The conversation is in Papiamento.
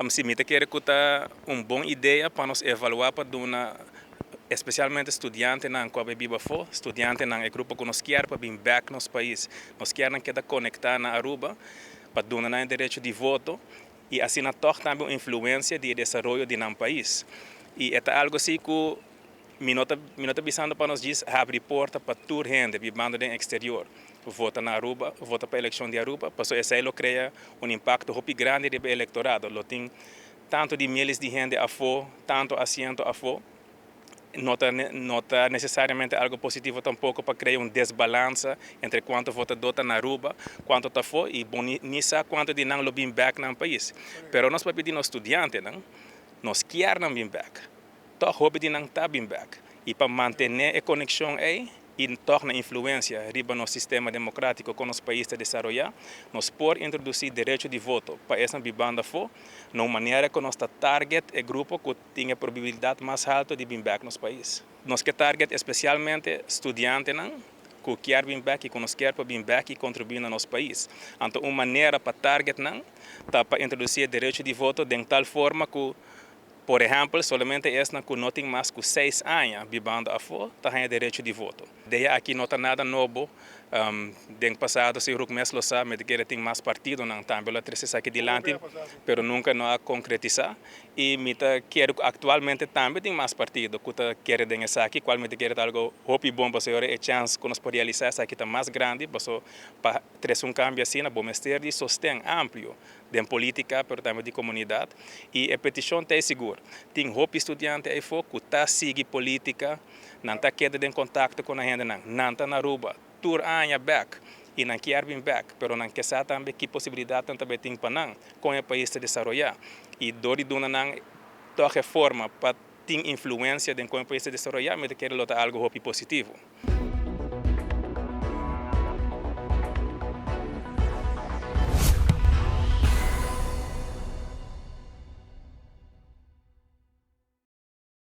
Si, mi ta kere cu ta un bon idea pa nos evalua pa duna especialmente studiantenan cu a biba afo, studiantenan, e grupo cu nos kier pa bin back nos pais, nos kier nan keda conecta na Aruba, pa duna nan derecho di voto y asina toch tambe un influencia di desaroyo di nan pais. Y e ta algo asina cu mi no ta pensando pa nos djis habri porta pa tur hende bibando den exterior vota na Aruba, vota pa eleccion di Aruba, paso esey lo crea un impacto hopi grandi di electorado. Lo tin tanto di miles di hende afo, tanto asiento afo, no ta necesariamente algo positivo tampoco pa crea un desbalansa entre cuanto votador ta na Aruba, cuanto ta afo y bon, ni sa cuanto di nan lo bin back na pais. Pero nos pa pidi nos studiantenan, nos kier nan bin back. Toch hopi di nan ta bin back. Y pa mantene e conexion ey y toch nan influencia riba nos sistema democratico cu nos pais ta desaroya, nos por introduci derecho di voto pa esnan bibando afo, na un manera cu nos ta target e grupo cu tin e probabilidad mas halto di bin back nos pais. Nos kier target especialmente studiantenan cu kier bin back y cu nos kier pa bin back y contribui na nos pais. Anto, un manera pa target nan ta pa introduci derecho di voto di tal forma cu, por ehempel, solamente esnan cu no tin mas cu 6 aña bibando afo ta haya derecho di voto. Di aki no ta nada nobo. Den pasado, si Rook mes lo sa, mi kier tin mas partidonan tambe a trece aki dilanti, pero nunca no a concretisa. Y mi ta kere actualmente tambe tin mas partido cu ta kere den esaki, cual mi ta kere algo hopi bon pa e chance cu nos por realisa esaki ta mas grandi, paso pa trece un cambio asina, bo mester di sosten amplio di politica, pero tambe di comunidad. Y e peticion ta sigur. Tin hopi studiante afo cu ta sigui politica, nan ta keda den contacto cu e hendenan, nan ta na Aruba, tur aña back y nan kier bin back, pero nan kier sa tambe ki posibilidad tambe tin pa nan, con e pais ta desaroya. Y dor di duna nan toch forma pa tin influencia den con e pais ta desaroya, mi ta kere lo ta algo hopi positivo.